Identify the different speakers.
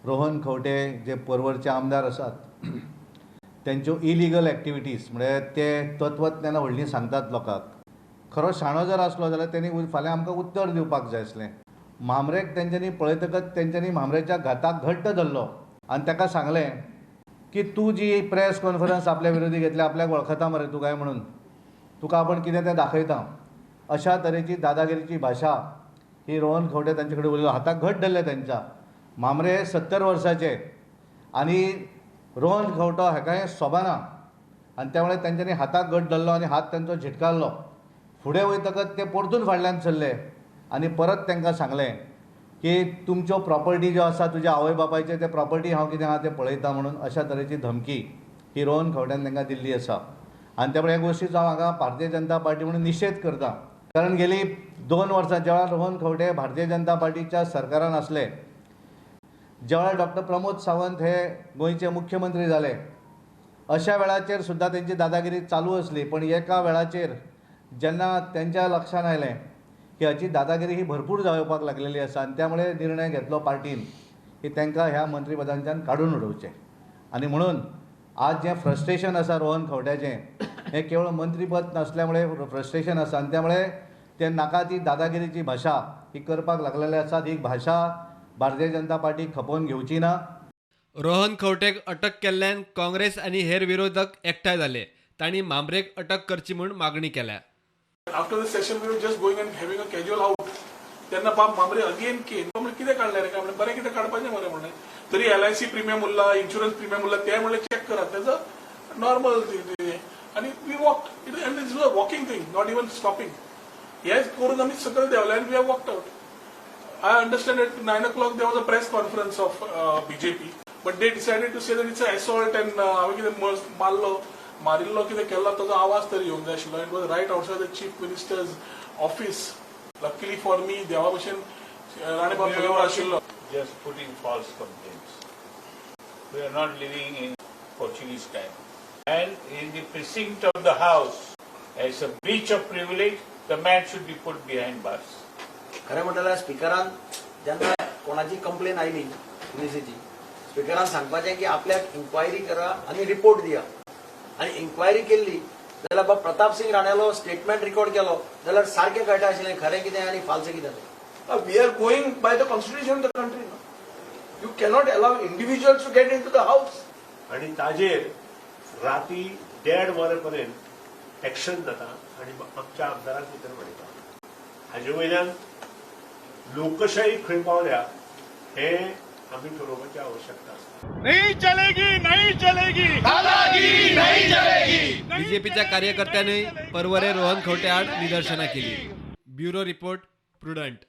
Speaker 1: रोहन खंवटे जे पर्वरचे आमदार आसात, तेंच्यो इलिगल एक्टिविटीज, म्हळ्यार ते तत्वज्ञानां व्हडलीं सांगतात लोकांक. खरो शाणो जर आसलो जाल्यार तेणी फाल्यां आमकां उत्तर दिवपाक जाय आसलें. म्हामरेक तेंच्यांनी पळयतकच तेंच्यांनी म्हामरेच्या घाताक घट्ट धरलो आनी ताका सांगलें की तूं जी प्रेस कॉन्फरन्स आपल्या विरोधी घेतल्या, आपल्याक वळखता मरे तूं काय म्हणून, तुका आपण कितें तें दाखयता. अशा तरेची दादागिरीची भाशा ही रोहन खंवटे तांचे कडेन उलयलो. हाताक घट धरले तेंच्या. म्हामरे 70 वर्साचे आनी रोहन खंवटो हाका हें सोबाना आनी त्यामुळे तेंच्यांनी हाताक घट धरलो आनी हात तेंचो झिटकारलो. फुडें वयतकच ते परतून फाटल्यान सरले आनी परत तांकां सांगलें की तुमच्यो प्रॉपर्टी ज्यो आसा तुज्या आवय बापायचे, ते प्रॉपर्टी हांव कितें आहा तें पळयता म्हणून अशा तरेची धमकी ही रोहन खंवट्यान तांकां दिल्ली आसा. आनी त्यामुळे ह्या गोश्टीचो हांव हांगा भारतीय जनता पार्टी म्हणून निशेध करता, कारण गेली 2 वर्सां ज्या रोहन खंवटे भारतीय जनता पार्टीच्या सरकारान आसले, ज्या वेळार डॉक्टर प्रमोद सावंत हे गोंयचे मुख्यमंत्री जाले, अशा वेळाचेर सुद्दां तेंची दादागिरी चालू आसली. पण एका वेळाचेर जेन्ना तेंच्या लक्षान आयलें की हाची दादागिरी ही भरपूर जावपाक लागलेली आसा आनी त्यामुळे निर्णय घेतलो पार्टीन की तांकां ह्या मंत्रीपदांच्यान काडून उडोवचें. आनी म्हणून आज जें फ्रस्ट्रेशन आसा रोहन खंवट्याचें, हें केवळ मंत्रीपद नासल्यामुळे फ्रस्ट्रेशन आसा आनी त्यामुळे ते नाका ती दादागिरीची भाशा ही करपाक लागलेले आसात. ही भाशा भारतीय जनता पार्टी खपोवन घेवची ना.
Speaker 2: रोहन खंवटेक अटक केल्ल्यान काँग्रेस आनी हेर विरोधक एकठांय जाले. तांणी मामरेक अटक करची म्हूण मागणी केल्या.
Speaker 3: After the session, we were just going and having a casual out. तेन्ना बाब मामरे अगेन केम. म्हणलें, कितें काडलें रे? काय म्हणलें, बरें कितें काडपाचें मरे म्हणलें. तरी एलआयसी प्रिमियम उरला, इन्शुरन्स प्रिमियम उरला, ते म्हणलें चॅक करात, तेजो नॉर्मल. आनी we walk and it's a walking thing, not even stopping. हे करून आमी सकयल देंवले आनी we have walked out. I understand at 9 o'clock there was a press conference of BJP, but they decided to say that it's an assault and हांवें कितें मारलो, मारिल्लो, कितें केल्लो, ताजो आवाज तरी येवंक जाय आशिल्लो. It was right outside the Chief Minister's office. Luckily for me, देवा भशेन राणेबाब म्हजे आशिल्लो.
Speaker 4: Just putting false complaints. We are not living in Portuguese time. And in the precinct of the house, as a breach of privilege, the man should be put behind bars.
Speaker 5: खरें म्हणटा जाल्यार स्पिकरान जेन्ना कोणाची complain आयली पुलिसेची, स्पिकरान सांगपाचें की आपल्याक enquiry करा आनी रिपोर्ट दिया. आनी इन्क्वायरी केल्ली जाल्यार बाब प्रताप सिंग राण्यालो स्टेटमेंट रिकॉर्ड केलो जाल्यार सारकें कळटा आशिल्लें खरें कितें आनी फाल्स कितें तें.
Speaker 6: We are going by the constitution of the country. No? You cannot allow individuals to get into the house.
Speaker 7: आणि ताजेर राती 1:30 वरां पर्यंत एक्शन जाता आणि आमच्या आमदारांक भितर म्हणटा. हाजे वयल्यान लोकशाही खंय पावल्या हें आमी ठरोवपाची आवश्यकता आसा.
Speaker 8: नहीं चलेगी, नहीं चलेगी, दादागिरी नहीं चलेगी.
Speaker 2: बीजेपीच्या कार्यकर्त्यांनी पर्वरे रोहन खंवटे आड निदर्शनां केली. Bureau report, Prudent.